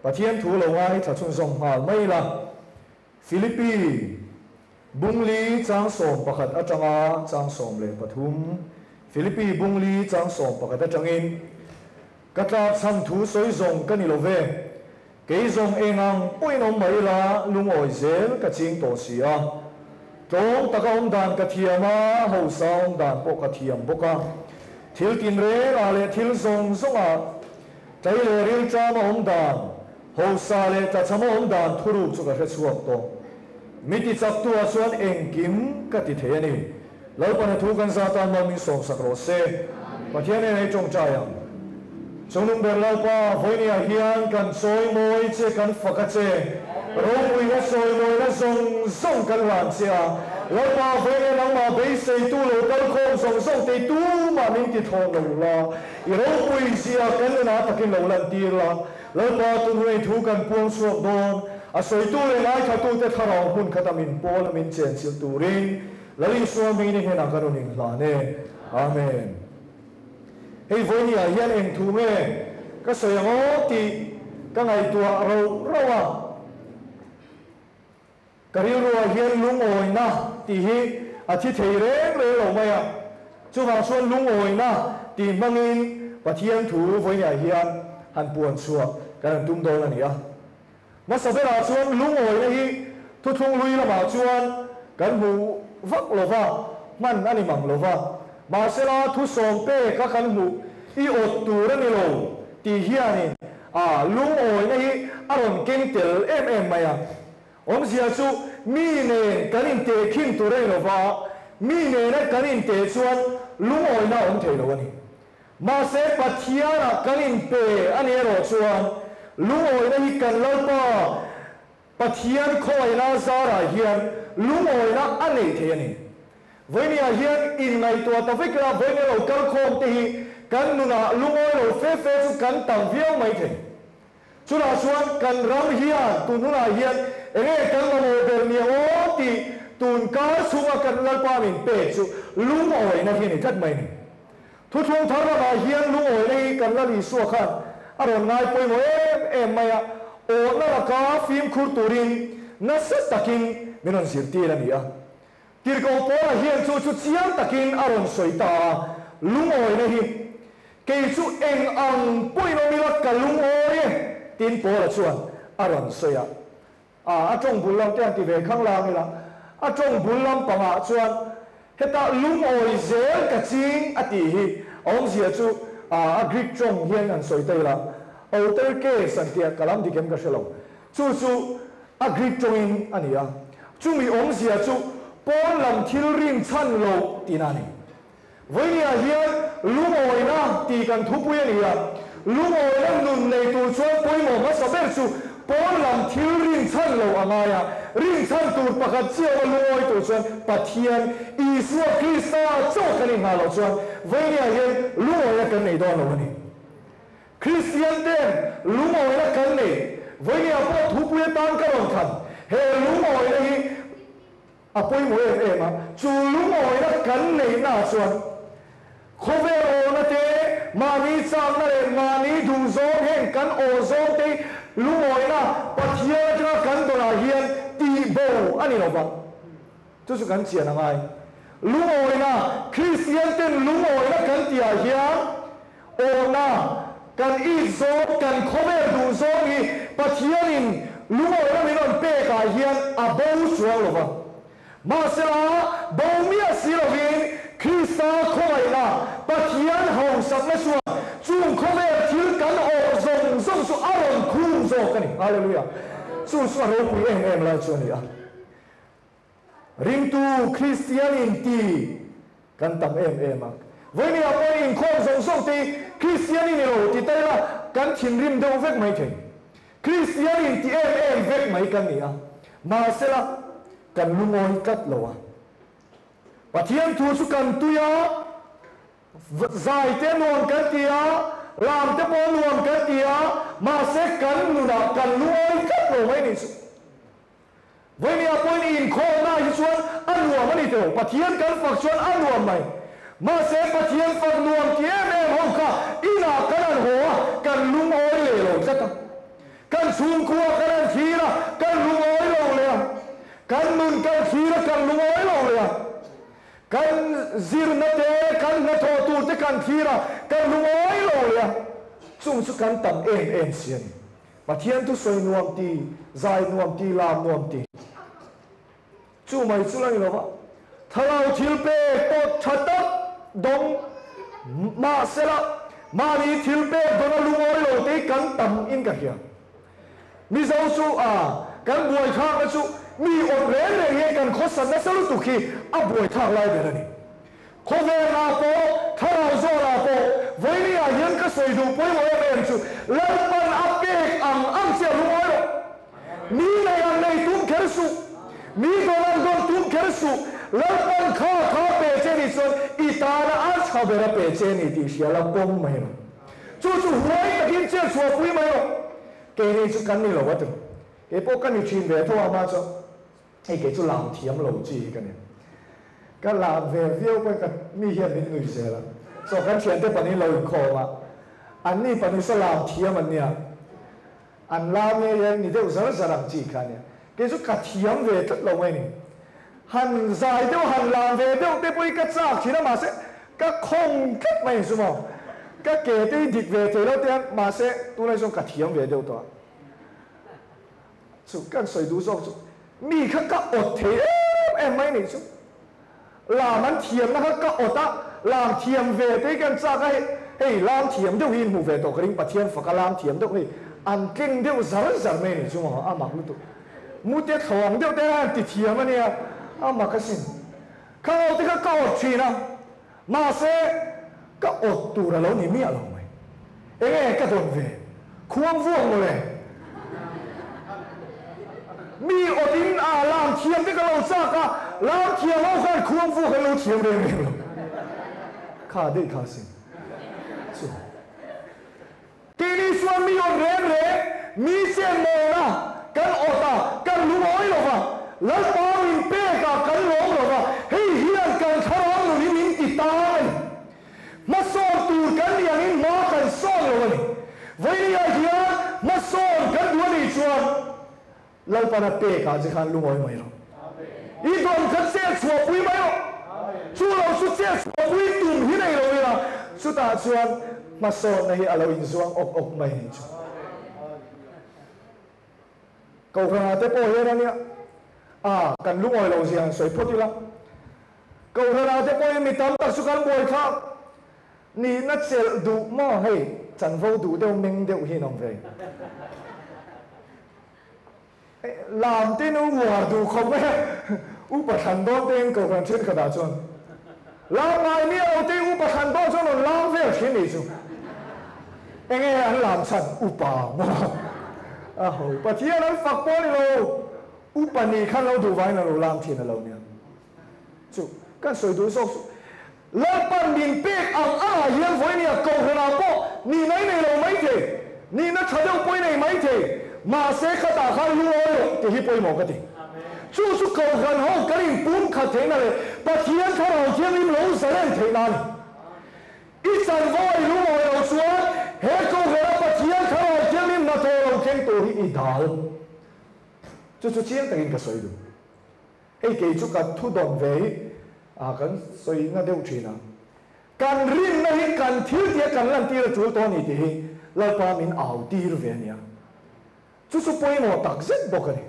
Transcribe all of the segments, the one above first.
Pathian thu lo ngaithla chhunzawm nghal mai ila. Philippi bungli chang 11 atanga chang 13. Philippi bungli chang 11 atangin ka tlak chham thu sawi zawng ka ni lo ve. Kei zawng engang pawhin awm mai ila lungawi zel ka ching tawh si a. Tlawm taka awm dan ka thiam a, hausa awm dan pawh ka thiam bawk a. Thil tin rengah leh thil zawng zawngah tlai leh rilṭama awm dan, hausa leh tlachhama awm dan thuruk chu ka hre chhuak tawh. Mi ti chak tu ah chuan engkim ka ti thei a ni. Lalpana thu kan za tan mal min sawmsak rawh se. Pathian nen ei tawngtai ang. Chungnung ber Lalpa, vawinia hian kan chawimawi che, kan fak a che. Ropuina chawimawina zawng zawng kan hlan che a. Lalpa, vawinia nangmah beiseitu lo kal khawm zawng zawng te i tumah min ti thlawn lo la. I ropui zia kan nunah takin lo lantir la. Lalpa, tunhunei thu kan puang chhuak dawn. A sawitu leh ngaithlatute thlarau hmun khata min pawl a min chenchilh turin Lal Isua hmingin i hnenah kan rawn inhlan e. Amen. Hei vawinia hian eng thu nge ka sawi ang aw tih ka ngaihtuah rauh rauh a. Ka rilruah hian lungawina tih hi a thi thei reng reng lo mai a. Chuvang chuan lungawina tih hmangin Pathian thu vawinia hian han puan chhuah kan han tum dawn a ni a. Hmasa berah chuan lungawina hi thuthlung hlui lamah chuan kan hmu vak lo va, hman a ni mang lo va. Mahsela thu sawm pek a kan hmuh i awt tur a ni lo tih hianin a lungawina hi a rawn keng tel em em mai a. Awmzia chu mi nen kan intehkhin tur a ni lo va, mi nena kan inteh chuan lungawina a awm thei lo a ni. Mahse Pathianah kan inpe a ni erawh chuan lungawina hi kan Lalpa Pathian khawngaihna zarah hian lungawina a nei thei a ni. Vawinia hian inngaihtuah ta vek ila vawinia lo kal khawm te hi kan nunah lungawi lo fe fe chu kan tam viau mai thei. Chutah chuan kan ram hian tun hunah hian enge kan mamawh ber ni ang aw tih tun kar chhunga kan Lalpa min pek chu lungawina hi a ni tlat mai a ni. Thuthlung thar lamah hian lungawina hi kan Lal Isua khan a rawn ngai pawimawh em em mai a, awhna laka fimkhur turin nasa takin min rawn zirtir a ni a. Tirhkoh Paula hian chu chu chiang takin a rawn sawi ta a, Lungawina hi kei chu eng ang pawhin awm ila ka lungawi e, tiin Paula chuan a rawn sawi a. A, a tawng bul lam te han ti ve khang lang ila, a tawng bul lam pangah chuan hetah lungawi zel ka ching a tih hi a awmzia chu a, a Greek tawng hian han sawi ta ila, outer case an tia ka lam dik em ka hre lo, chu chu a Greek tawngin a ni a, chumi awmzia chu pawn lam thil rin chhan loh tihna a ni. Vawinia hian lungawina tih kan thupui a ni a, lungawina nun nei tur chuan pawimawh hmasa ber chu pawn lam thil rinchhan lo a ngai a, rinchhan tur pakhat chiaua lungawi tur chuan Pathian, Isua Krista chauh kan inghah loh chuan vawinia hian lungawina kan nei dawn lo a ni. Kristian ten lungawina kan nei, vawinia pawh thupui atan ka rawn thlan, he lungawina hi A pawimawh em em a, chu lungawina kan neihnaah chuan khawvel awna te, mahni chakna leh mahni duhzawng heng kan aw zawng te hi lungawina Pathian atanga kan dawnah hian tihbo a ni lo vang. Chu chu kan chian a ngai. Lungawina, Kristian ten lungawina kan tihah hian awna kan it zawng, kan khawvel duhzawng hi Pathianin lungawina min rawn pekah hian a bo chuang lo va. Mahsela, bo miah si lovin Krista khawngaihna Pathian hausakna chuan chung khawvel thil kan awh zawng zawng chu a rawn khum zawk a ni. Hallelujah! Chu chu a ropui em em lai chu a ni a. Ringtu Kristian inti kan tam em em a. Vawinia pawhin inkhawm zawng zawng te hi Kristian i ni lo ti ta ila kan thinrim deuh vek mai thei. Kristian inti em em vek mai kan ni a, mahsela kan lungawi tlat lo a. Pathian thu chu kan tui a, zai te nuam kan ti a, lam te pawh nuam kan ti a, mahse kan nunah kan lungawi tlat lo mai nih chu. Vawinia pawhin inkhawmna hi chuan a nuam a ni teh lo. Pathian kan fak chuan a nuam mai. Mahse Pathian fak nuam ti em em ho kha inah kan han haw a, kan lungawi leh lo tlat a. Kan chhungkhua kan han thlir a, kan lungawi lo leh a. Kan nun kan thlir a, kan lungawi lo leh a. Kan zirna te, kan hnathawh tur te kan thlir a, kan lungawi lo leh a. Chung chu kan tam em em si a ni. Pathian thusawi nuam ti, zai nuam ti, lam nuam ti. Chu mai chu la ni lo va, thlarau thil pek pawh tha tak dawng mahsela mahni thil pek dawna lungawi lo te hi kan tam in ka hria. Mizo chu a kan buaithlakna chu mi awt reng reng hian kan khawsa nasa lutuk hi a buaithlak lai ber a ni. Khawvelah pawh, thlarau zawlah pawh, vawinia hian ka sawi duh pawimawh em em chu Lalpan a pek ang ang che a lungawi rawh. Mi nei ang nei tum kher suh, mi dawn ang dawn tum kher suh, Lalpan kha kha pe che nih chuan i tana a tha ber a pe che ni tih hria la pawm mai rawh. Chu chu huai takin chet chhuahpui mai rawh. Keini chu kan ni lo a ti. Kei pawh ka ni thin ve tho a mah chuan. Hei kei chu lam thiam lo chi hi ka ni. Ka lam ve viau pawhin ka mi hian min nui zel a. So kan thiante pahnih lo inkhawm a, anni pahnih saw lam thiam an nia. An lam nge hian ni deuh zar zar ang chi kha a nia. Kei chu ka thiam ve tlat lo mai ni. Han zai deuh han lam ve deuh te pawhin ka chak thin a mahse ka khawng tlat mai chu maw. Ka ke te hi dik ve thei lo te a mahse tunlai chuan ka thiam ve deuh tawh a. Chu kan sawi duh zawk chu mi kha ka awt thei em em mai nih chu. Lam an thiamna kha ka awt a, lam thiam ve te hi kan chak a, hei hei lam thiam deuh hi in hmuh ve tawh ka ring Pathian faka lam thiam deuh hei an tling deuh zar zar mai nih chu maw a mak lutuk. Mute thlo ang deuh te hian ti thiam a nia a mak asin. Kha ho te kha ka awt thin a, mahse ka awt tur a lo ni miah lo mai. Enge ka dawn ve? Khuang vuak mawle. Mi awtin a lam thiam te ka lo chak a, lam thiam ho khan khuang vuak an lo thiam reng reng lo. Kha daih kha sin. Chu. Keini chuan mi awt reng reng, mi chen mawna kan awt a, kan lungawi lo va, Lalpa min pek a, kan lawm lo va, hei hian kan thlarau nun hi min ti tang a ni. Hmasawn tur kan nih angin hma kan sawn lo a ni. Vawinia hian hmasawn kan duh a nih chuan Lalpana pek ah che khan lungawi mai rawh. I dawn kha chet chhuahpui mai rawh. Chu lo chu chet chhuahpui tum hi nei lo ila chutah chuan hmasawnna hi a lo inzuang awk awk mai nih chu. Kohhranah te pawh hian a nia, a kan lungawi lo zia han sawi phawt ila. Kohhranah te pawhin mi tam tak chu kan buai thlak. Nihna chelh duh maw hei chanvo duh deuh meng deuh hi an awm ve. Lam te nu uar duh khawp e, upa thlan dawn te in kohhran thenkhatah chuan lam ngai miah lo te upa thlan dawn chuan rawn lam vel thin nih chu. Enge an lam chhan upa maw? A ho Pathian an fak pawh a ni lo, upa nih khan lo duh vangin a lo lam thin a lo nia. Chu kan sawi duh zawk chu Lalpan min pek ang angah hian vawinia Kohhranah pawh nihna i nei lo maithei, nihna tha deuh pawh i nei maithei, mahse khatah khan lungawi loh tih hi pawimawh ka ti. Chu chu Kohhran ho kan inpum khat theihna leh Pathian Thlarau Thianghlim lo zalen theihna a ni. I chanvo a i lungawi loh chuan he Kohhrana Pathian Thlarau Thianghlim hnathawh lo thleng tur hi i dal. Chu chu chiang takin ka sawi duh. Hei kei chu ka thu dawn ve hi a kan sawi na deuh thin a, kan rinna hi kan thil tia kan lantir a tul tawh a ni tih hi Lalpa min au tir ve a nia. Chu chu pawimawh tak zet bawk a ni.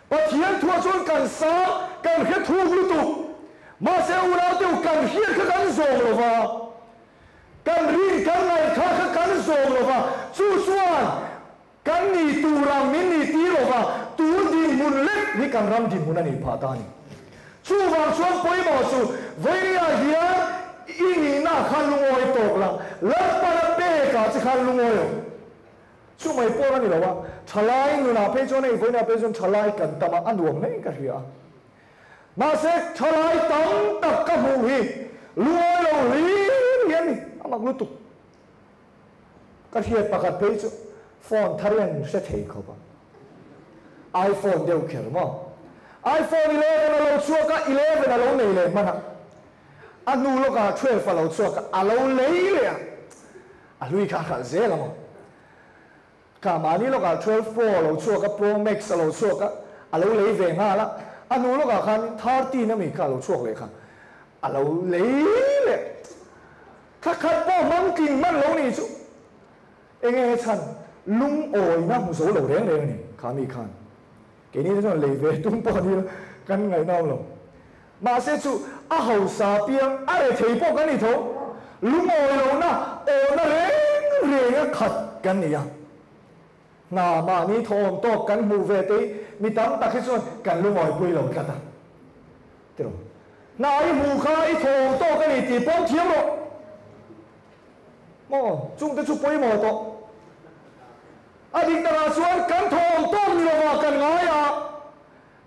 Pathian thuah chuan kan sang, kan hre thuk lutuk. Mahse unau te u kan hriat kha kan zawm lo va, kan rin kan ngaihthla kha kan zawm lo va, chu chuan Kan ni tur ang min ni ti lova tun dinhmun lek hi kan ram dinhmun a nih phah ta a ni. Chuvang chuan pawimawh chu Vawinia hian i nihna khan lungawi tawk la, Lalpana pekah che khan lungawi ang. Chumai pawh a ni lo a, thalai nunah phei chuan hei Vawinia phei chuan thalai kan tam a, a nuam hle in ka hria a. Mahse thalai tam tak ka hmuh hi lungawi lo hlir hi a ni, a mak lutuk. Ka hriat pakhat phei chu phone thar hian hre thei khawp a, iPhone deuh kher maw? iPhone 11 a lo chhuak a, 11 a lo nei leh hman a, a hnu lawkah 12 a lo chhuak a, a lo lei leh a, a hlui kha a hralh zel a maw? Kha mahni lawkah 12 Pro a lo chhuak a, Pro Max a lo chhuak a, a lo lei ve nghal a. A hnu lawkah khan 13 ami kha a lo chhuak leh kha. A lo lei leh. Thla khat pawh hmang tling hman lo nih chu. Enge he chhan lungawina hmu zo lo reng reng a ni kha mi khan. Keini te chuan lei ve tum pawh ni kan ngaihnawm lo. Mahse chu a hausa piang a rethei pawh kan ni tho. Lungawi lohna awhna reng reng a khat kan ni a. Hna mahni thawhawm tawk kan hmuh ve te hi mi tam tak hi chuan kan lungawipui lo tlat a. Tiraw? Hna i hmuh kha i thawhawm tawk a ni tih pawm thiam rawh. Maw? Chungte chu pawimawh tawh. A dik takah chuan kan thawhawm tawk ni lova kan ngai a,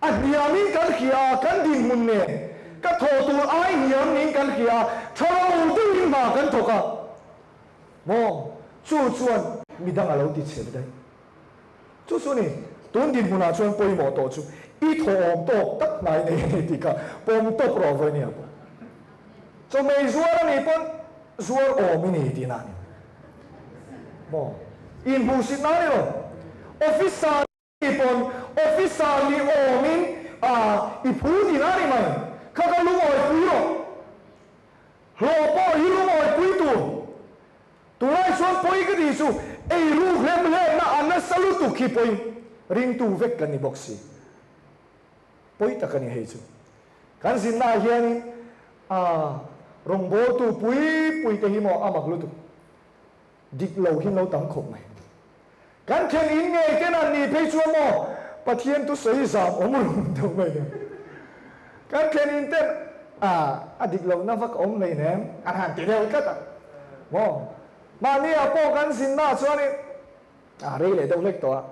a hniamin kan hria a, kan dinhmun nen ka thawh tur ai hniam niin kan hria a, tha lo deuhin hna kan thawk a. Maw? Chu chuan midang a lo ti chhe daih. Chu chu ni, tun dinhmunah chuan pawimawh tawh chu i thawhawm tawk tak hnai nei a ni tih kha pawm tawp rawh vawi nia pawh. Chawhmei zuar a nih pawn zuar awm i ni tihna a ni. Maw? Inhmuhsitna a ni lo. Officer nih pawn officer ni awmin i phu tihna a ni mai. Kha ka lungawi pui rawh. Hlawh pawh hi lungawi pui tur. Tunlai chuan pawi ka tih chu ei ruk hlem hlemna a nasa lutuk hi pawi ringtu vek kan ni bawk si. Pawi tak a ni hei chu. Kan zinnaah hianin a rawngbawltu pui pui te hi maw a mak lutuk. Dik lo hi lo tam khawp mai. Kan then in ngei ten an nih phei chuan maw Pathian thusawi zam awm run deuh mai nen. Kan then in ten a a dik lohna vak awm hlei nem an han ti deuh tlat a maw. Mahni ah pawh kan zinna chuanin a rei leh deuh hlek tawh a,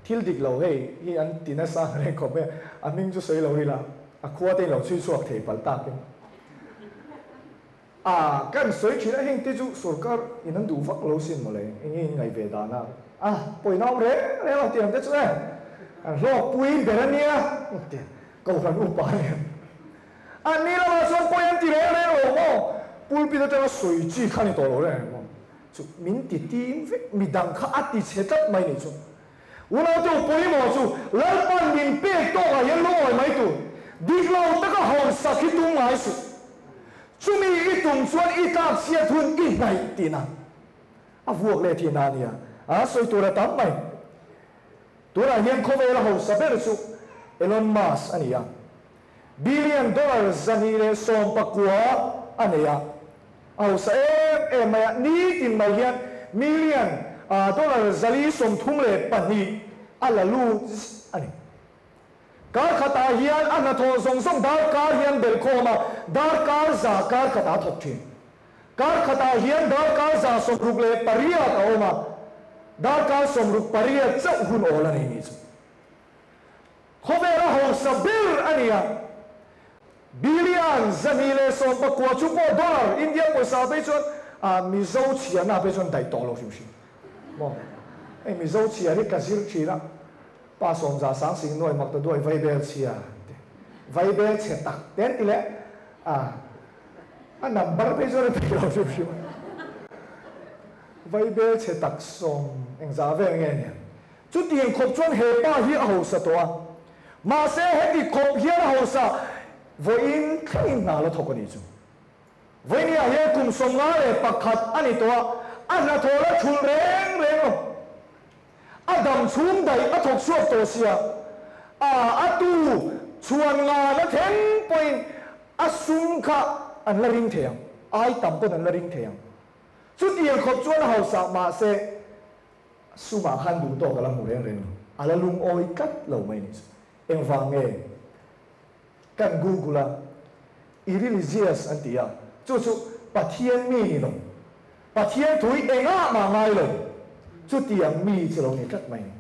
thil dik lo hei hi an ti nasa ang reng khawp mai a, a hming chu sawi lo ila a khua te in lo chhui chhuak thei palh takin. A, kan sawi thin a, heng te chu sorkar in an duh vak lo sin mawle, eng nge in ngaih ve dan a? A, pawina awm reng reng lo tiang te chu e, kan hlawkpui ber a nia, ti Kohhran upa a nia. An ni lamah chuan pawi an ti reng reng lo maw? Pulpit atanga sawi chi kha ni tawh lo reng reng maw? Chu min ti tim vek, midang kha a ti chhe tlat mai nih chu. Unaute u pawimawh chu Lalpan min pek tawkah hian lungawi mai tur. Dik lo taka hausak hi tum ngai suh. Chumi i tum chuan i tlak chhiat hun i hnaih tihna a vuak leh tihna a nia. A sawi tur a tam mai. Tunah hian khawvela hausa ber chu Elon Musk a ni a. Billion dollar 219 a nei a. A hausa em em mai a, nitin mai hian million dollar 432 a la lut a ni. Kar khatah hian a hnathawh zawng zawng darkar hian belhkhawm a, darkar za kar khatah a thawk thin. Kar khatah hian darkar 68 a awm a, darkar 68 chauh hun awl a nei nih chu. Khawvela hausa ber a ni a, Billion 219 chu pawh dollar, India pawisa phei chuan ah Mizo chhiarna phei chuan daih tawh lo hrim hrim maw? Hei Mizo chhiar hi ka zir thin a, pa sawmza sang sing nuai mak ta duai vaibel chhia te, vaibel chhe tak te an ti leh ah a number phei chuan a thei lo hrim hrim a, vaibel chhe tak sawm engzah vel nge nia? Chutiang khawp chuan he pa hi a hausa tawh a, mahse heti khawp hian a hausa vawiin thlengin hna la thawk a nih chu. Vawinia hian kum 51 a ni tawh a, a hnathawh la thulh reng reng lo. A dam chhung daih a thawk chhuak tawh sia, a a tu chhuan ngana thleng pawhin a sum kha an la ring thei ang, ai tam pawn an la ring thei ang. Chutiang khawp chuan a hausa mahse Sumah khan duh tawk a la hmu reng reng lo, a la lungawi tlat lo mai nih chu. Engvang nge? Kan Google a, i religious an ti a, chu chu Pathian mi ni lo, Pathian thu hi engah mah ngai lo, chutiang mi chu lo ni tlat mai ni.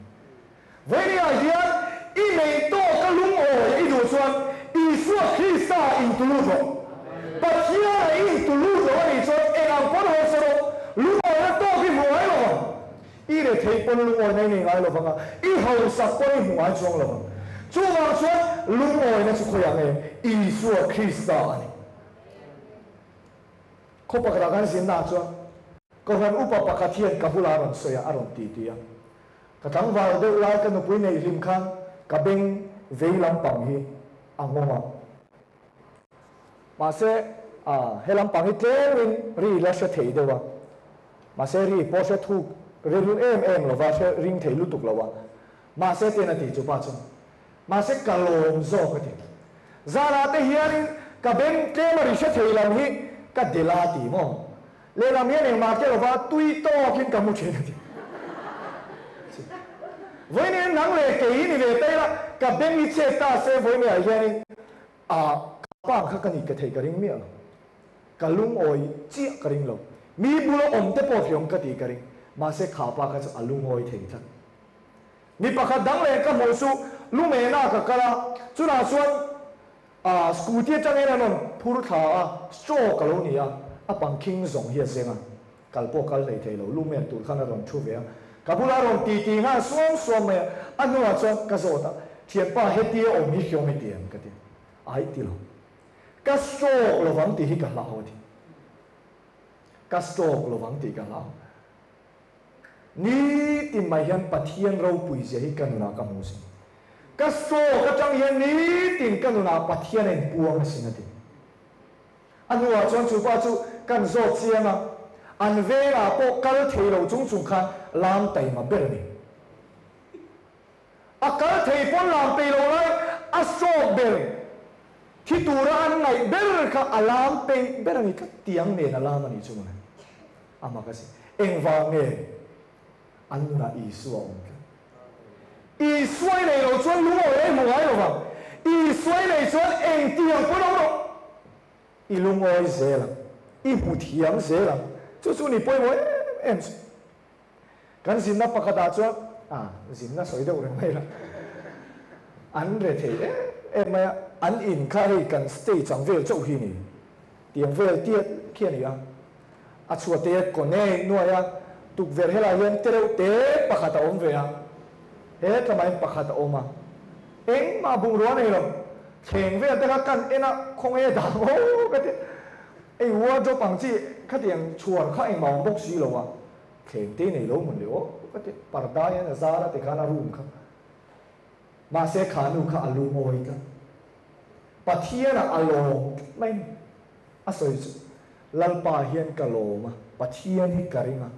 Vawinia hian i nei tawk a lungawi i duh chuan Isua Krista intulut rawh. Pathian a intulut lo a nih chuan eng ang pawn hausa rawh, lungawina tawk i hmu ngai lo vang. I rethei pawn lungawina i nei ngai lo vang a, i hausak pawn i hmu ngai chuang lo vang. Chuvang chuan lungawina chu khawiah nge? Isua Krista a ni. Khaw pakhatah kan zinnaah chuan Kohhran upa pakhat hian ka bulah a rawn sawi a, a rawn ti ti a. Ka tlangval deuh lai ka nupui neih hlim khan ka beng vei lampang hi a nghawng a. Mahse, he lampang hi tlemin ri la hre thei deuh a. Mahse, ri pawh hre thuk rilru em em lo va, hre ring thei lutuk lo a. Mahse tian a ti chu pa chuan, Mahse ka lawm zawk a ti. Zanah te hianin ka beng tlema ri hre thei lam hi ka del a ti maw? Lehlam hian engmah ke lova tui tawkin ka hmu thin a ti. Vawiin nang leh kei hi ni ve ta ila, ka beng hi chet ta se vawiin ah hianin a ka pa kha ka nih ka thei ka ring miah lo. Ka lungawi chiah ka ring lo. Mi bula awm te pawh hriawm ka tih ka ring. Mahse kha pa kha chu a lungawi thei tlat. Mi pakhat dang leh ka hmuh chu Lumena ka kal a, chunah chuan a scooty atangin an rawn phur thla a, stroke a lo ni a, a pangkhing zawng hi a zeng a, kal pawh kal hlei thei lo, lumen tur khan a rawn thu ve a, ka bulah a rawn ti ti nghal suam suam mai a, a hnuah chuan ka zawt a, thianpa hetia awm hi hriawm i ti em? ka ti a, ai ti lo, ka stroke lovang tih hi ka hlau a ti, ka stroke lovang tih ka hlau. Nitin mai hian Pathian ropui zia hi ka nunah ka hmu sin. Ka stroke atang hian nitin ka nunah Pathian a inpuang asin a ti. A hnuah chuan chu pa chu kan zawt chiang a, an vengah pawh kal thei lo chung chung khan lam taima ber a ni. A kal thei pawn lam peih lo lai a stroke ber thi tura an ngaih ber kha a lam peih ber a ni tlat tiang nen a lam a nih chu mawle. A mak a si. Engvang nge an nunah Isua a awm tlat? Isua i nei lo chuan lungawi a i hmu ngai lo vang. Isua i nei chuan engtiang pawn awm rawh. I lungawi zel ang. I hmu thiam zel ang. Chu chu ni pawimawh em em chu. Kan zinna pakhatah chuan, a, zinna sawi deuh reng mai la, an re thei em em mai a, an in kha hei kan stage ang vel chauh hi ni, tiang vel tiat khi a ni a, a chhuah te kawne nuai a, tukverh helai hian tereuh te pakhat a awm ve a, he tlamain pakhat a awm a, engmah bungrua nei lo, thleng vel te kha kan en a, khawnge dang aw ka ti. Ei wardrobe ang chi khatiang chhuar kha engmah awm bawk si lo a, thleng te nei lo hmun leh aw ka ti, parda hian a zar a tikhan a room kha. Mahse kha nu kha a lungawi tlat. Pathian ah a lawm tlat mai ni. A sawi chu, Lalpa hian ka lawm a, Pathian hi ka ring a,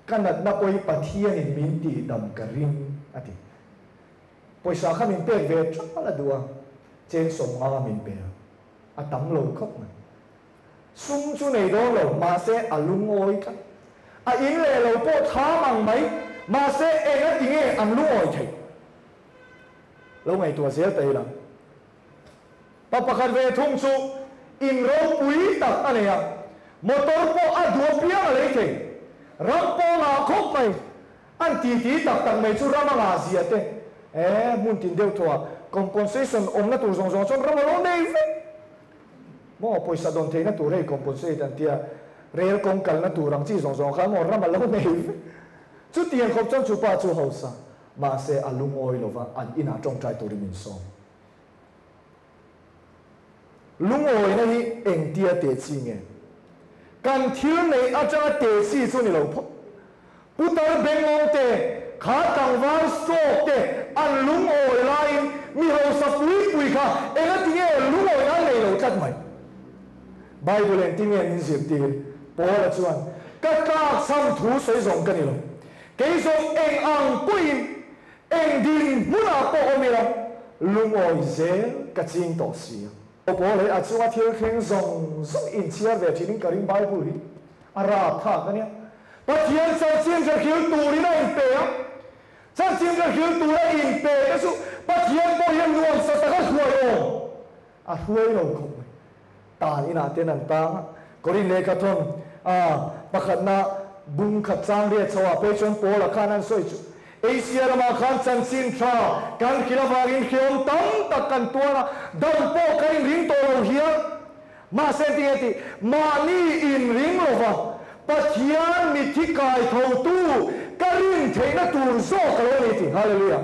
ka natna pawh hi Pathian in min tihdam ka ring a ti. Pawisa kha min pek ve ṭal a duh a, cheng 50 min pe a. A tam lo khawp mai. Sum chu nei dawn lo, mahse a lungawi tlat. A in leh lo pawh tham ang mai, mahse eng a ti nge an lungawi theih? Lo ngaihtuah zel ta ila. Pa pakhat ve thung chu in ropui tak a nei a, motor pawh a duh apiang a lei thei. Ram pawh ngah khawp mai. An titi tak tak mai chu ram a ngah zia te, eh, hmun tin deuh thaw ah compensation awmna tur zawng zawng chuan ram a lo nei vek. Maw pawisa dawn theihna tur hei compensate an tia, rel kawng kalna tur ang chi zawng zawng kha maw ram a lo nei vek. Chutiang khawp chuan chu pa chu hausa, mahse a lungawi lova an inah tawngtai turin min sawm. Lungawina hi engtia teh chi nge? Kan thil neih atanga teh chi chu ni lo phawt. Putar Bengawng te, kha tlangval stroke te an lungawi laiin mi hausa pui pui kha engati nge lungawina an nei lo tlat mai? Bible engtin nge min zirtir? Paula chuan, Ka tlakchham thu sawi zawng ka ni lo. Kei zawng eng ang pawhin Eng dinhmunah pawh awm ila, lungawi zel ka ching tawh si. Pawl hei a chunga thil thleng zawng zawng inchhiar ve thinin ka ring Bible hi a rap thlak a nia. Pathian chanchin ka hril turin a inpe a, chanchin ka hril tura inpe te chu Pathian pawh hian nuamsa taka hruai awm a hruai lo khawp mai. Tan inah ten an tang a, Korin lehkha thawn a pakhatna bung khat chang riat chho ah phei chuan Paula khan an sawi chu, Asia ramah khan chanchin tha kan hrilh avangin hreawm tam tak kan tuar a, dam pawh kan inring tawh lo hial. Mahse tinge tih, mahni inring lova Pathian mithi kai thotu ka rin theihna tur zawk a lo ni tih. Hallelujah!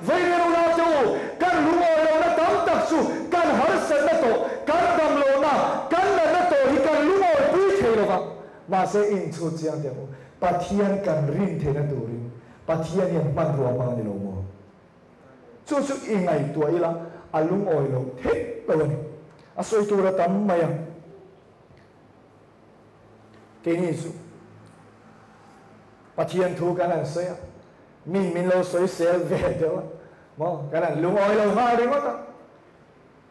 Veiren unau te u, kan lungawi lohna tam tak chu kan harsatna tawh, kan dam lohna, kan natna tawh hi kan lungawi pui thei lo va. Mahse inchhut chiang teh u, Pathian kan rin theihna turin. Pathian hian hmanrua hmang a ni lo maw? Chu chu i ngaihtuah ila a lungawi lo theih lo a ni. A sawi tur a tam mai a. Keini chu Pathian thu kan han sawi a, min min lo sawi sel ve deuh a maw? Kan han lungawi lo nghal ringawt a,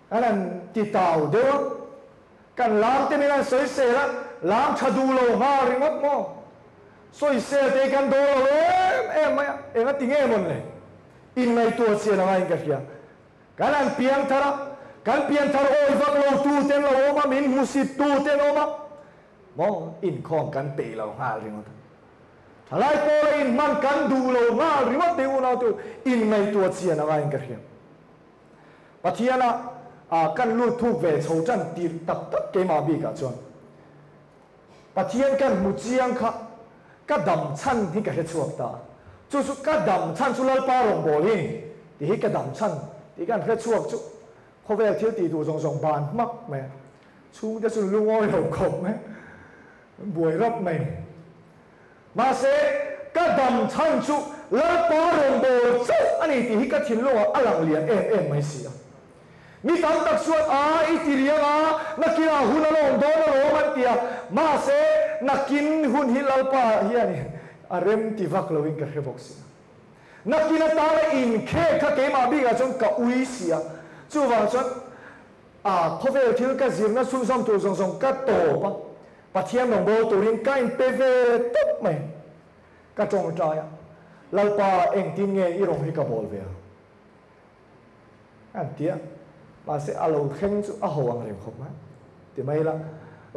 kan han ti tau deuh a, kan lam te min han sawi sel a, lam tha duh lo nghal ringawt maw? Sawisel te hi kan dawl lo em em mai a, enga ti nge mawn le? Inngaihtuah chian anga in ka hria. Kan han piang thar a, kan pian thar awi vak lo tu ten lo awm a, min hmusit tu ten awm a, maw inkhawm kan peih lo nghal ringawt a. Thalai pawla inhman kan duh lo nghal ringawt te unau te u, inngaihtuah chian anga in ka hria. Pathiana kan lut thuk ve chho tan tirh tak tak keimah bikah chuan Pathian kan hmu chiang kha ka dam chhan hi ka hre chhuak ta. Chu chu ka dam chhan chu Lalpa rawngbâwl hi ni tih hi ka dam chhan tih kan hre chhuak chu khawvel thil tih duh zawng zawng ban hmak mai a. Chhungte chu lungawi lo khawp mai, buai rap mai ni. Mahse, ka dam chhan chu Lalpa rawngbâwl chauh a ni tih hi ka thinlungah a lang lian em em mai si a. Mi tam tak chuan, A, i ti riang a, nakinah hun a lawm dawn alawm an ti a. Mahse, nakin hun hi Lalpa hian a rem ti vak loin ka hre bawk si a. Nakin atana inkhek kha keimah bikah chuan ka ui si a. Chuvang chuan, a, khawvel thil ka zirna chhunzawm tur zawng zawng ka tawp a. Pathian rawngbâwl turin ka inpe ve tawp mai. Ka tawngtai a, Lalpa, engtin nge i rawng hi ka bawl ve ang? An ti a, mahse a lo thleng chu a ho ang reng khawp mai. Ti mai ila,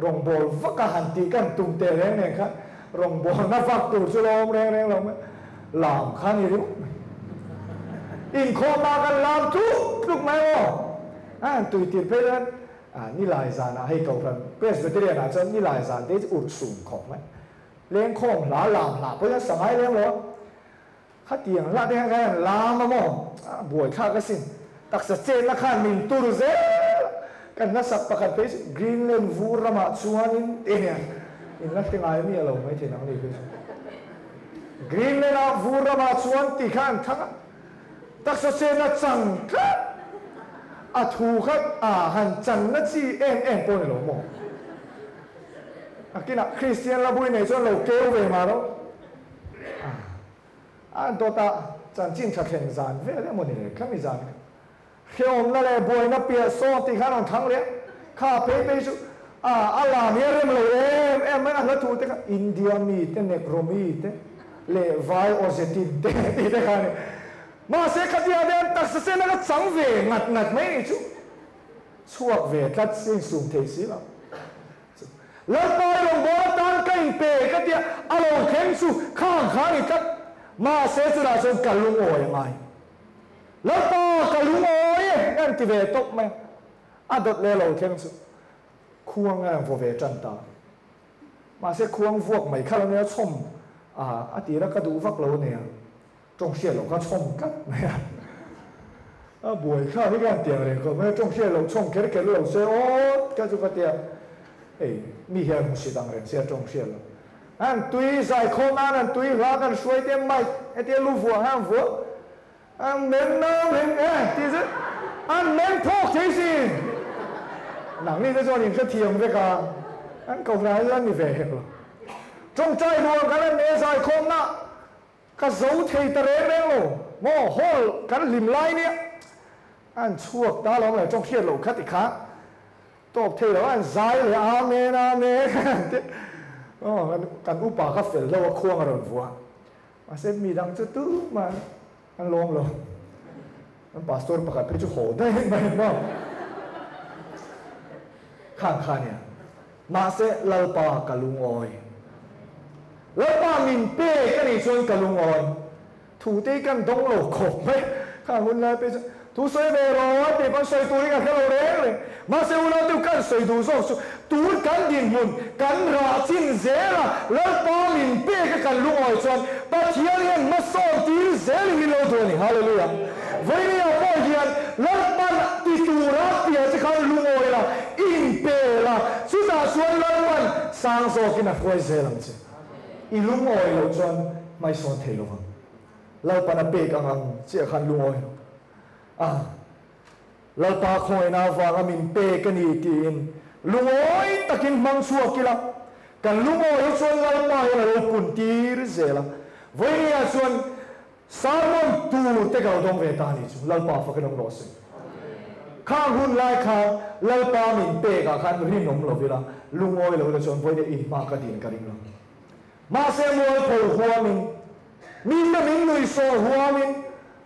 rawngbâwl vaka han tih kan tum teh reng reng khan rawngbâwlna vak tur chu lo awm reng reng lo mai. Lam kha ni ringawt mai. Inkhawmah kan lam tluk tluk mai aw. A han tui tir phei chuan Ah, nilai zanah hei Kohhran Presbyterian ah chuan nilai zan te hi chu urh sum khawp mai. Lengkhawm hla lam hla pawh hian sangai leng lo a. Khatiang hla te hian khan an lam a maw? Ah, buaithlak asin. Taksa chenna khan min tur zel a. Kan hla sak pakhat phei chu Greenland vur ramah chuanin te hian in la hre ngai mi a lo mai thei nang ni phei chu. Greenland ah vur ramah chuan ti kha an thang a. Taksa chenna chang tlat a thu kha a han channa chi em em pawh ni lo maw? A kinah Kristian la bui nei chuan lo keu ve mah lo. A dawtah chanchin tha thleng zan vel emaw ni le khami zan kha hrehawmna leh buaina piah sawn tih khan rawn thang leh a, kha phei phei chu a a lam hi a rem lo em em mai a hla thu te kha India mi te Negro mi te leh vai awzetin te tih te kha a ni. Mahse khatiang te hian taksa sen a ka chang ve ngat ngat mai nih chu chhuak ve tlat si insum thei si lo. Lalpa i rawngbâwl atan ka inpe ka tia a lo thleng chu khang kha a ni tlat. Mahse chutah chuan ka lungawi a ngai. Lalpa ka lungawi e ka inti ve tawp mai a. A dawt leh lo thleng chu khuang a rawn vaw ve tan ta. Mahse khuang vuak mai kha lo nia chhawm a a tira ka duh vak lo ania tawng hriat loh kha chhawm tlat mai a a buai thlak hi ka han tiang reng khawp mai a tawng hriat loh chhawm kher kher lo se aw ka chu ka tia hei mi hian hmusit ang reng sia tawng hriat loh an tui zaikhawm nan an tui hla kan hruai te mic hetia lu vuah kha an vuah An men nau heng e tih chu an men phawk thei si. Nangni te chuan in hrethiam vek a, an kohhran hi chuan ni ve hek lo. Tawngtai rual kan an ne zaikhawmna ka zo thei ta reng reng lo maw, hall kan hlim lai nia an chhuak ta lo le tawng hriat loh kha ti kha tawp thei lo an zai leh amen amen an ti aw kan upa kha fel lo a khuang a rawn vuah. Mahse mi dang chu tumah an lawm lo. An pastor pakhat phei chu haw daih mai maw. Khang kha nia. Mahse Lalpa ka lungawi. Lalpa min pek a nih chuan ka lungawi. Thu te hi kan dawng lo khawp mai. Khang hun lai phei chu thu sawi ve rawh a tih pawn sawi turin ka hre lo reng reng. Mahse unau te kan sawi duh zawk chu tun kan dinhmun kan rah chin zel a, Lalpa min pek a kan lungawi chuan Pathian hian hmasawn tir zelin min lo duh a ni. Hallelujah! Vawinia pawh hian Lalpan ti tura tia che khan lungawi la, inpe la, chutah chuan Lalpan sang zawkin a hruai zel ang che. I lungawi loh chuan hmaisawn thei lovang. Lalpan a pek ang ang chiah khan lungawi rawh. A, Lalpa khawngaihna avanga min pek a ni tiin lungawi takin hmang chhuak ila, kan lungawi hi chuan Lalpa hian a lo pun tir zel a. Vawinia chuan sermon tur te ka lo dawng ve ta a ni chu. Lalpa fakin awm rawh se. Khang hun lai khan Lalpa min pekah khan rinawm lo ila, lungawi lo ila chuan vawinia inhma ka din ka ring lo. Mahse mualpho huamin, mite min nuihsawh huamin,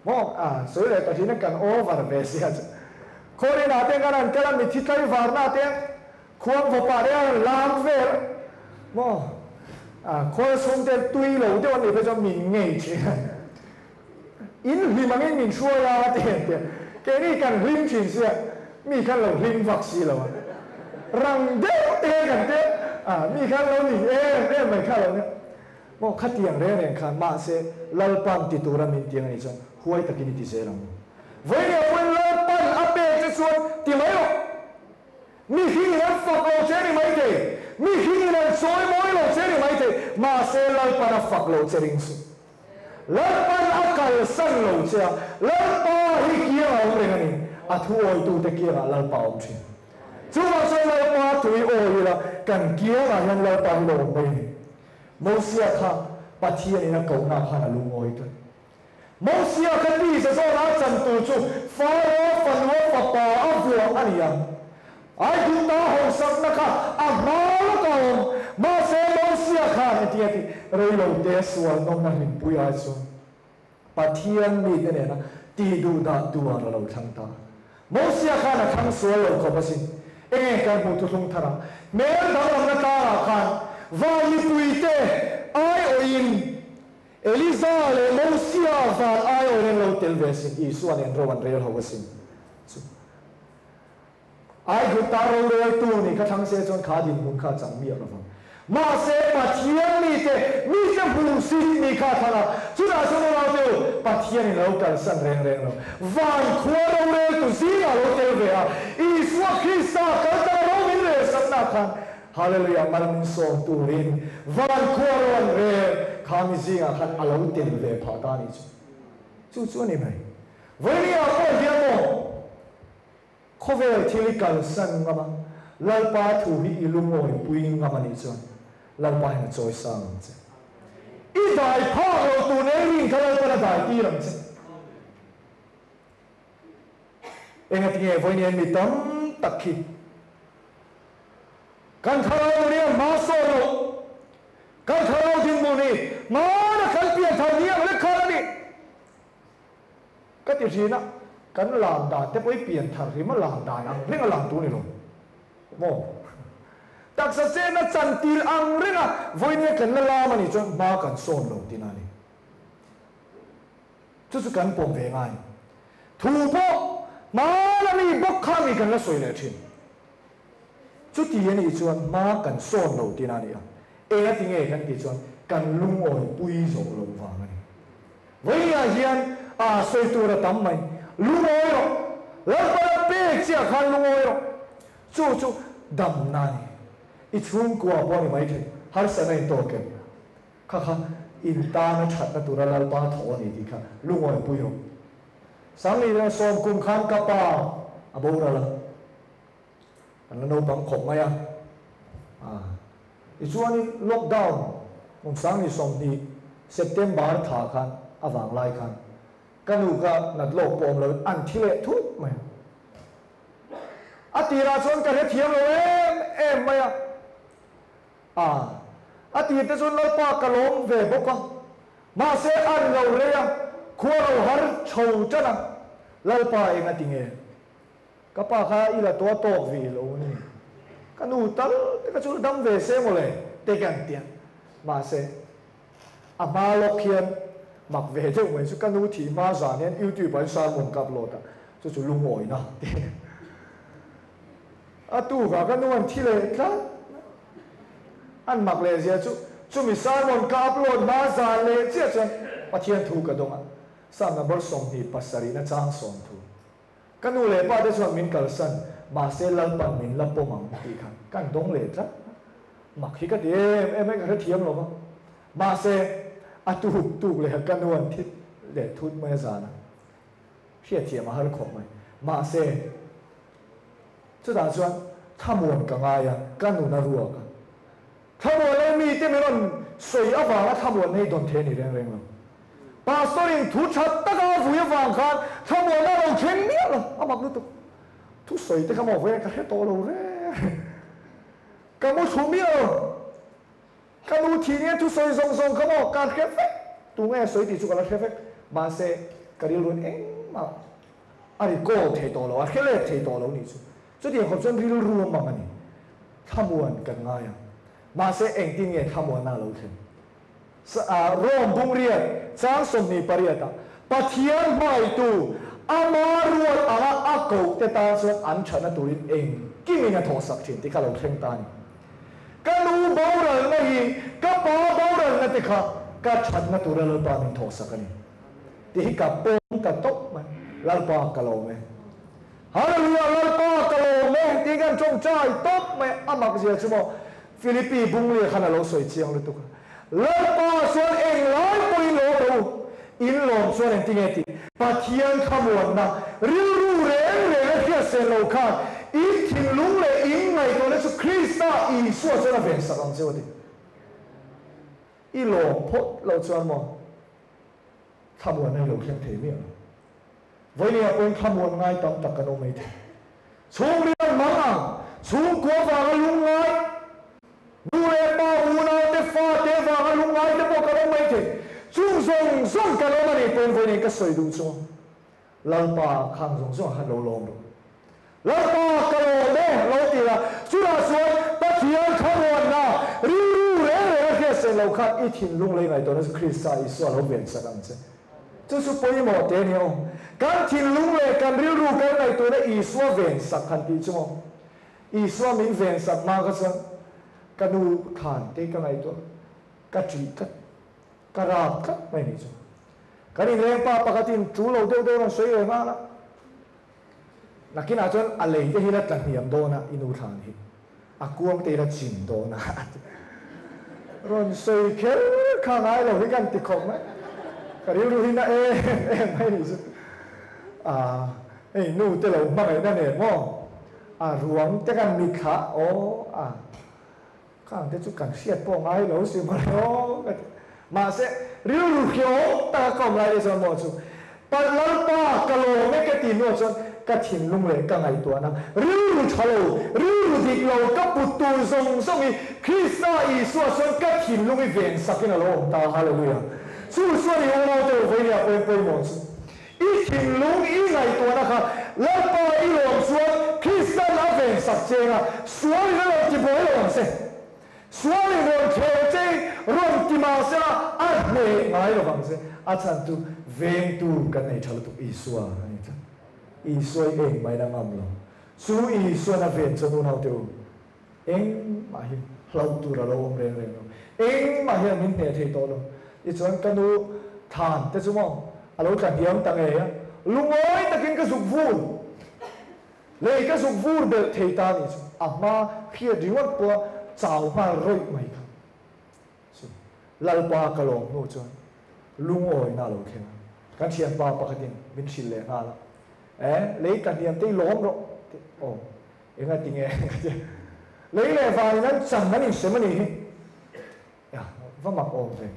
maw a sawi leh ta thin a kan over ve sia chu. Khawrinah te kan han kal a, mithi tlaivarna te khuang vawpah te an lam vel a, maw a khawl chhungte tui lo deuh an nih phei chuan min ngei thin a, in hlim angin min hruai a ti an ti a, keini kan hlim thin sia mi khan lo hlim vak si lo a, rang deuh te kan ti a, mi khan lo ning em em mai kha lo nia, maw khatiang reng reng khan mahse Lalpan ti tura min tiang anih chuan huai takin i ti zel ang u. Vawinia pawhin Lalpan a pek che chuan ti mai rawh. Mi hringin an fak lo che a ni maithei, mi hringin an chawi mawi lo che a ni maithei, mahse Lalpan a fak lo che ring suh. Lalpan a kalsan lo che a, Lalpa hi kiang a awm reng a ni, a thu awitute kiangah Lalpa a awm thin. Chuvang chuan Lalpa tui awi ila, kan kiangah hian Lalpa hi lo awm mai a ni. Mosia kha Pathianin a kohna khan a lungawi tlat. Mosia kha tisa zawna a chan tur chu Pharaoh fanua fapa a vuah a ni ang. Aigupta hausakna kha a hma lawk a awm. Mahse Mosia khan engtin a tih? Reilote sual nawmna hlimpui ai chuan Pathian mite nena tih duh dah tuar a lo thlang ta. Mosia khan a thlang sual lo khawp asin. Enge kan hmuh thuthlung thar a? Hmel danglamna tlangah khan van mipuite aiawhin Eliza leh Mosia van aiawhin an lo tel ve asin. Isua nen ro an rel ho asin. Chu Aigupta roreltu nih kha thlang se chuan kha dinhmun kha a chang miah lovang. Mahse, Pathian mite, mite hmuh sit mi kha a thlang a, chutah chuan unaute u, Pathianin a lo kalsan reng reng lo. Van khua roreltu zingah a lo tel ve a, Isua Krista kal tanga ro min relsakna khan, Hallelujah, mal min sawm turin van khua ro an rel kha mi zingah khan a lo tel ve phah ta a nih chu. Chu chu a ni mai. Vawinia pawh hian maw? Khawvel thil i kalsan ngam a, Lalpa thu hi i lungawipui ngam a nih chuan Lalpa hian a chawi sang ang che. I dai phak lo tur nei rin kha Lalpan a dai tir ang che. Engatinge vawiin mi tam tak hi kan thlarau nun hi a hma sawn loh, kan thlarau dinhmun hi hmana kan pianthar ni ang lek khan a ni. Ka ti thin a, kan lam dan te pawh hi pian thar hrim a lam dan ang reng a lam tur ni lo maw? Taksa chenna chan tir ang reng a vawinia kan la lam a nih chuan hma kan sawn lo tihna a ni. Chu chu kan pawm ve ngai. Thu pawh hmana mi bawk kha mi kan la sawi leh thin. Chuti a nih chuan hma kan sawn lo tihna a ni a, eng a ti nge kan tih chuan kan lungawi pui zawh lo vang a ni. Vawiinah hian a sawi tur a tam mai. Lungawi rawh. Lalpana pek chiah khan lungawi rawh. Chu chu damna a ni. I chhungkua pawh a ni maithei. Harsatna in tawk em? Kha kha in tana thatna tura Lalpa thaw a ni tih kha lungawi pui rawh. Sangli leh sawm kum khan ka pa a boral a. Kan la naupang khawp mai a. Tichuanin lockdown kum 2020 September thla khan a vang lai khan ka nu kha nat lawk pawh awm loin an thi leh thut mai a. A tirah chuan ka hrethiam lo em em mai a. A tir te chuan Lalpa ka lawm ve bawk a. Mahse an lo rei a, khua ro har chho tan a. Lalpa eng a ti nge? Ka pa kha i la tuah tawk ve lo ni. Ka nu tal te kha chu la dam ve se mawle te ka an tia. Mahse, a hma lawk hian mak ve deuh mai chu ka nu thih hma zan hian YouTube ah hian sermon ka upload a, chu chu lungawina ti a ni. A tukah ka nu an thi leh tlat. An mak leh zia chu chumi sermon ka upload hma zan leh chiah chuan Pathian thu ka dawng a, Psalm number 27 na chang 30. Ka nu leh pa te chuan min kalsan, mahse Lalpan min la pawm ang tih kha kan dawng leh tlat. Mak hi ka ti em em e, ka hrethiam lo va. Mahse a tuk tuk leh ka nu an thi leh thut mai a zan a. Hriatthiam a har khawp mai. Mahse, chutah chuan thlamuan ka ngai a, ka nun a ruak a. Thlamuan leh mite min rawn sawi avanga thlamuan nei dawn thei a ni reng reng lo. Pastor in thu tha taka a vui avang khan thlamuanna a lo thleng miah lo, a mak lutuk. Thu sawi te kha maw vawiin ka hre tawh lo reng reng. Ka mu thlu miah lo. Ka nu thih nia thu sawi zawng zawng kha maw ka hre vek. Tunge sawi tih chu ka la hre vek. Mahse, ka rilruin engmah a recall thei tawh lo, a hre let thei tawh lo nih chu. Chutiang khawp chuan rilru a mang a ni. Thlamuan kan ngai ang. Mahse, engtin nge thlamuanna a lo thlen? Rome bungriat chang 28 ah Pathian hmaitu ama ruat anga a koh te tan chuan an thatna turin engkimin a thawhsak thin tih kha lo thleng ta a ni. Ka nu boralna hi ka pa boralna te kha ka thatna tura Lalpa min thawhsak a ni tih hi ka pawm ta tawp mai. Lalpa ka lawm e. Hallelujah Lalpa ka lawm e tih kan tawngtai tawp mai a mak zia chu maw Philippi Bunglia khan a lo sawi chiang lutuk a. Lalpa chuan eng lai pawhin lawm rawh u, in lawm chuan engtinge tih Pathian thlamuanna rilru reng reng a hriatsen lo khan in thinlung leh in ngaihtuahna chu Krista Isua chuan a vensak ang cheu a ti. I lawm phawt lo chuan maw thlamuanna i lo thleng thei miah lo. Vawinia pawhin thlamuan ngai tam tak kan awm mai thei. Chhungrial mang ang, chhungkua vanga lungngai, nu leh pa unau te fa te vanga lungngai te pawh kan awm mai thei. Chung zawng zawng kan awm a nih pawhin vawinia ka sawi duh chu Lalpa khang zawng zawng khan lo lawm rawh. Lalpa ka lawm e lo ti la, chutah chuan Pathian thlamuanna rilru reng reng a hriatsen lo khan i thinlung lei ngaihtuahna chu Krista Isua lo vensak ang che. Chu chu pawimawh te a ni aw. Kan thinlung leh kan rilru kan ngaihtuahna Isua vensak han tih chu maw? Isua min vensak hma kha chuan ka nu thlan te ka ngaihtuah, ka ṭih tlat, ka rap tlat mai ni chu. Kan inlengpa pakhatin ṭul lo deuh deuh rawn sawi ve nghal a. Nakinah chuan a lei te hi la tla hniam dawn a, i nu thlan hi a kuang te hi la chim dawn a a ti. Rawn sawi kher kha ngai lo hi kan ti khawp mai. Ka rilru hi na em em mai ni chu. A hei nu te lo hmangaihna nen maw a ruang te kan mitthla aw a khang te chu kan hriat pawh ngai lo si mawle aw ka ti. Mahse, rilru hriawm taka ka awm lai te chuan maw chu Pa Lalpa ka lawm e ka ti hnuah chuan ka thinlung leh ka ngaihtuahna rilru tha lo, rilru dik lo ka put tur zawng zawng hi Krista Isua chuan ka thinlung hi ven sakin a lo awm ta. Hallelujah! Chu chuan i unaute u vawinia pawhin pawimawh chu i thinlung i ngaihtuahna kha Lalpa i lawm chuan Kristan a ven sak chenga sualin a rawn tibuai lo ang che. Sualin rawn khel che i rawn ti mah sela a hneh ngai lo vang che. A chhan chu vengtu kan nei tha lutuk Isua a ni tlat. Isua i eng main a ngam lo. Chu Isuan a ven chuan unaute u, engmah hi hlauh tur a lo awm reng reng lo. Engmah hian min hneh thei tawh lo. Tichuan ka nu thlan te chu maw a lo tla hniam ta ngei a, lungawi takin ka zuk vur. Lei ka zuk vur belh thei ta nih chu a hma hriat ringawt pawha chau nghal rawih mai kha chu Lalpa ka lawm hnu chuan lungawina a lo thleng a, kan thianpa pakhatin min hrilh leh nghal a, E, lei ka hniam te i lawm rawh tih aw enga tinge ka ti a, lei leh vanin an chan an insem a nih hi, ya va mak awm ve,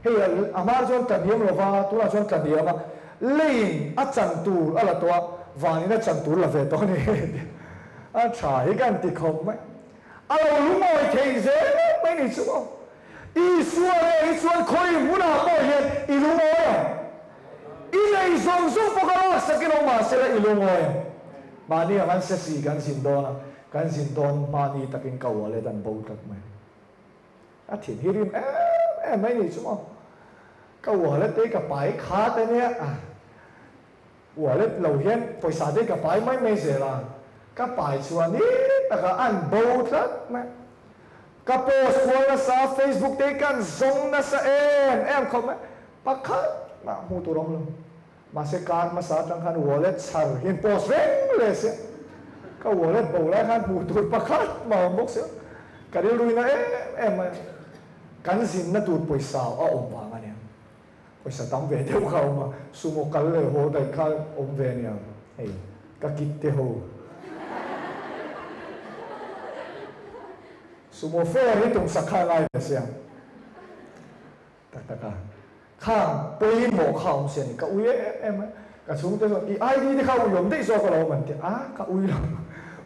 hei a hma chuan tla hniam lo va, tunah chuan tla hniam a, leiin a chan tur a la tawh a, vanin a chan tur la ve tawh a ni a tha hi kan ti khawp mai, a lo lungawi thei zel mai ni chu maw, Isua leh hi chuan khawi hmunah pawh hian i lungawi ang, i nei zawng zawng pawh ka laksak ilo mahsela i lungawi ang, mahni ang an se si kan zin dawn a, kan zin dawn hmani takin ka wallet an bo tlat mai. A thin hi rim em em mai nih chu maw. Ka wallet te ka pai khat a nia. Wallet lo hian pawisa te ka pai mai mai zel a. Ka pai chuan ni taka an bo tlat mai. Ka post kual nasa, Facebook te kan zawng nasa em em khawp mai. Pakhat mah hmuh tur awm lo. Mahse kar hmasa atang khan wallet chhar hian post reng leh sia. Ka wallet bo lai khan hmuh tur pakhat mah awm bawk sia. Ka rilru in a em em mai a. Kan zinna tur pawisa a awm vang a nia. Pawisa tam ve deuh kha a awm a, sumo kal leh haw daih kha awm ve ania, hei ka kit te ho. Sumo fare hi tum sak kha a ngai ve sia. Tak tak a, khang pawimawh kha awm sia ni, ka ui em em a, ka chhungte chuan i ID te kha ui awm daih zawk alawm an ti a, ka ui lo,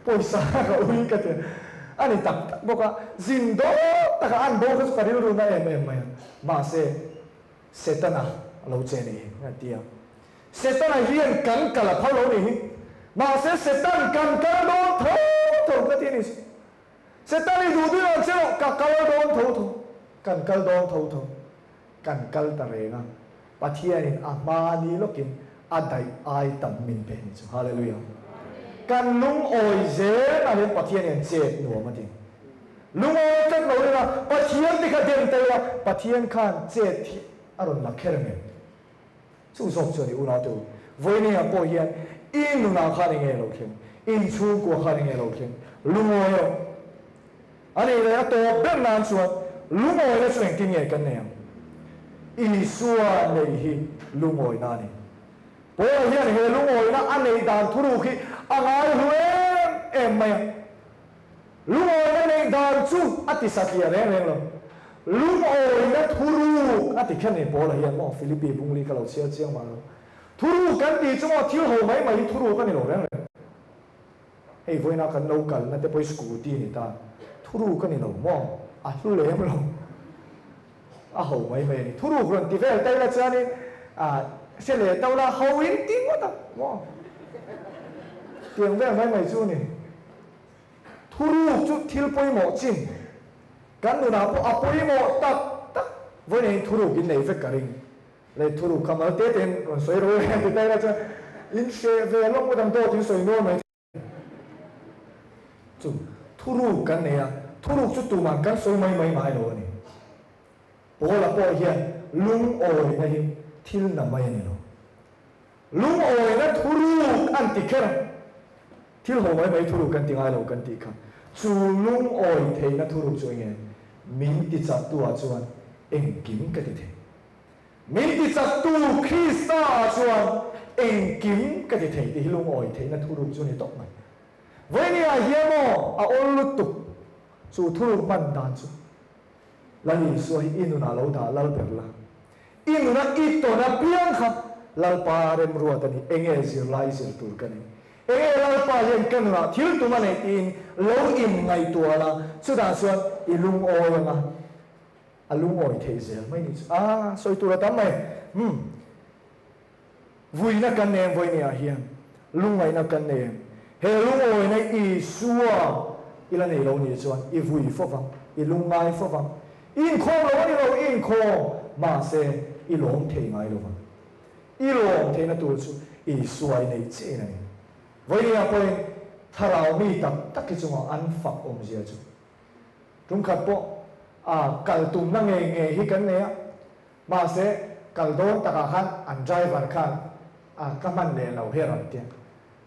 pawisa ka ui ka ti a ni tak tak bawk a, zin dawt taka an bo kha chu ka rilru na em em mai a, mahse Setana a lo che ni a ti a, Setana hian kan kal a phal lo ni hi, mahse Setan kan kal dawn tho tho ka ti a ni. Setan i duh duih ang che rawh, ka kal dawn tho tho, kan kal dawn tho tho, kan kal ta reng a, Pathianin a hma ni lawkin a daih ai tam min pe ni chu. Hallelujah. Kan lungawi zel ah hian Pathian hian chet nuam a ti. Lungawi tlat lo ila, Pathian te kha dem ta ila, Pathian khan chet hi a rawn la kher em? Chu zawk chuan i unaute u, vawiinah pawh hian i nunah khan enge lo thleng, in chhungkua khan enge lo thleng, lungawi rawh. A nih leh a tawp ber nan chuan lungawina chu engtin nge kan nei ang? Isua neih hi lungawina a ni. Paula hian he lungawina a neih dan thuruk hi a ngaihlu em em mai a. Lungawina neih dan chu a ti satliah reng reng lo. Lungawina thuruk a ti kher ni Paula hian maw Philippi bungli ka lo chhiar chiang mah lo. Thuruk kan tih chu maw thil ho mai mai hi thuruk a ni lo reng reng. Hei vawiina kan lo kalna te pawh hi scooty ni ta. Thuruk a ni lo maw? A hlu lem lo. A ho mai mai a ni. Thuruk rawn ti vel ta ila chuanin ah hre leh to la ho in ti ngawt a maw? Tiang vel mai mai chu a ni. Thuruk chu thil pawimawh chin, kan nunah pawh a pawimawh tak tak vawiin thuruk in nei vek ka ring. Leh thuruk kha mal te tein rawn sawi ro em ti ta ila chuan in hreh ve lawk ngawt ang dawt in sawi nual mai thei. Chu thuruk kan nei a, thuruk chu tuman kan sawi mai mai ngai lo a ni. Paula pawh hian lungawina hi thil na mai a ni lo. Lungawina thuruk an ti kher a, thil ho mai mai thuruk kan ti ngai lo kan tih kha. Chu lungawi theihna thuruk chu enge? Min ti chaktu ah chuan engkim ka ti thei. Min ti chaktu Krista ah chuan engkim ka ti thei tih hi lungawi theihna thuruk chu a ni tawp mai. Vawinia hian maw a awl lutuk chu thuruk hman dan chu. Lal Isua hi i nunah lo dah lal ber la. I nuna i tawn apiang kha Lalpa remruat a ni. Enge zirlai zir tur ka nei? Enge Lalpa hian ka nunah thil tum a neih tiin lo inngaihtuah la, chutah chuan i lungawi ang a, a lungawi theih zel mai ni chu. A, sawi tur a tam mai. Umm. Vuina kan nei em vawinia hian? Lungaihna kan nei em? He lungawina Isua i la nei lo nih chuan i vui fo vang, i lungngai fo vang. I inkhawm lo a ni lo, i inkhawm, mahse i lawm thei ngai lo vang. I lawm theihna tur chu Isua i neih chiah in a ni. Vawinia pawhin thlarau mi tak tak hi chungah an fak awmzia chu tumkhat pawh a kal tumna ngei ngei hi kan nei a, Mahse, kal dawn takah khan an driver khan a ka hman leh lo hi a rawn ti a.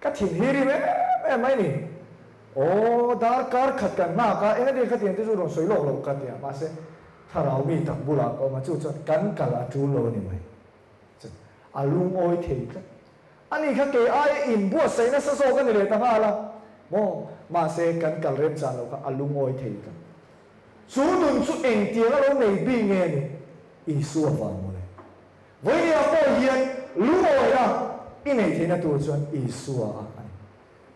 Ka thin hi rim em em mai ni. Aw, darkar khat kan nghak a, engati khatiang te chu rawn sawi lawk lo ka ti a. Mahse, thlarau mi tak bulah ka awm a, chu chuan kan kal a tul lo a ni mai. Chuan a lungawi thei tlat. Ani kha kei aia inbuatsaih nasa zawk a ni leh ta nghal a. Maw, mahse kan kal remchan lo kha a lungawi thei tlat. Chu nun chu engtiang a lo nei bik nge ni? Isua vang mawle. Vawinia pawh hian lungawina i neih theihna tur chuan Isua a a ni.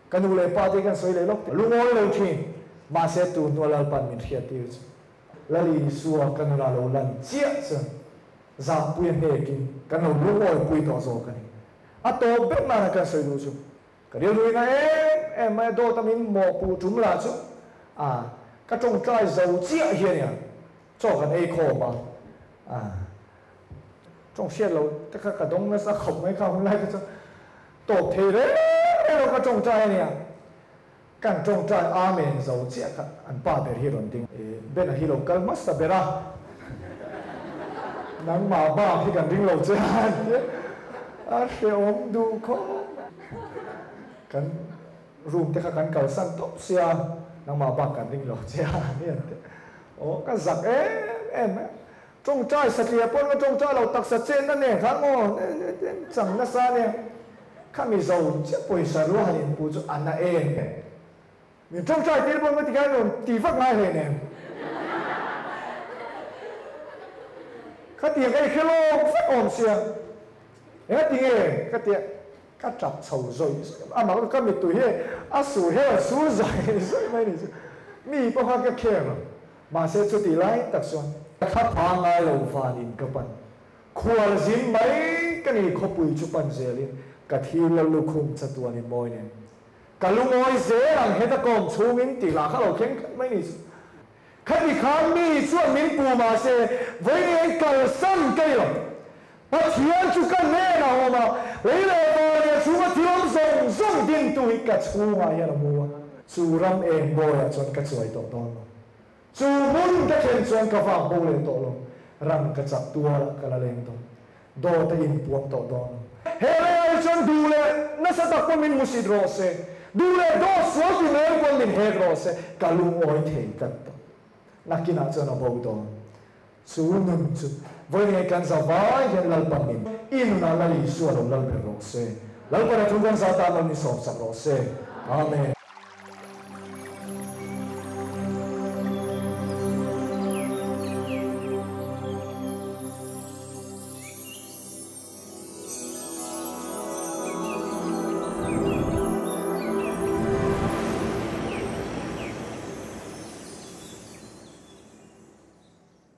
Ka nu leh pa te kan sawi leh lawk teh. Lungawi lo thin, mahse tu hnua Lalpan min hriat tir chu. Lal Isua ka nunah lo lan chiah chuan zahpui a hnekin kan lo lungawipui tawh zawk a ni. A tawp ber nana kan sawi duh chu Ka rilruina em em mai a dawt a min mawhpuh tum lah chu a ka tawngtai zo chiah hi a nia, chaw kan ei khawm a, a tawng hriat loh te kha ka dawng nasa khawp mai kha hunlai kha chuan tawp thei reng reng lo ka tawngtai a nia, kan tawngtai amen zo chiah kha an pa ber hi rawn ding e Ben-a hi lo kal hmasa ber a, nangmah bak hi kan ring lo che a tia a hrehawm duh khawp. Kan room te kha kan kalsan tawp sia, nangmah bak kan ring lo che a ni an ti. Aw ka zak em em e. Tawngtai satliah pawn ka tawngtai lo taksa chenna nen khan maw chang nasa nia. Khami zo chiah pawisa ruah han inpu chu a na em em. Min tawngtai tir pawn ka ti khan nuam ti vak ngai hlei nem. Khatiang ka i hre lawk vek awm sia. Engati nge ka tia ka tap chho zawih zawih a, amah ka mittui hi a sur hian a sur zawih zawih mai ni chu. Mi pawh kha ka care lo. Mahse chutih lai tak chuan. Ka thla pha ngai lo vanin ka pan. Khual zin mai ka ni khawpui chu pan zelin ka thil la lukhum chatuanin mawi nen. Ka lungawi zel ang heta kawm chhungin tih lah kha lo thleng tlat mai ni chu. Khati khan mi chuan min pu mahse vawiin kalsan ka ni lo. Pathian chu ka hnenah a awm a, lei leh van leh chhunga thil awm zawng zawng dintu hi ka chhungah hian a mu a. Chu ram eng bawiah chuan ka chuai tawh dawn lo. Chu hmun ka thlen chuan ka vak bo leh tawh lo. Ram ka chak tualah ka la leng dawn. Dawt a inpuang tawh dawn lo. He leiah hi chuan duh leh nasa tak pawn min hmusit rawh se, duh leh dawt sual tinreng pawn min hek rawh se, ka lungawi thei tlat tawh. Nakinah chuan a bo dawn. Chu nun chu vawiin kan za vai hian Lalpan min i nunah Lal Isua lo lal ber rawh se. Lalpan a thu kan za tan lo min sawmsak rawh se. Amen.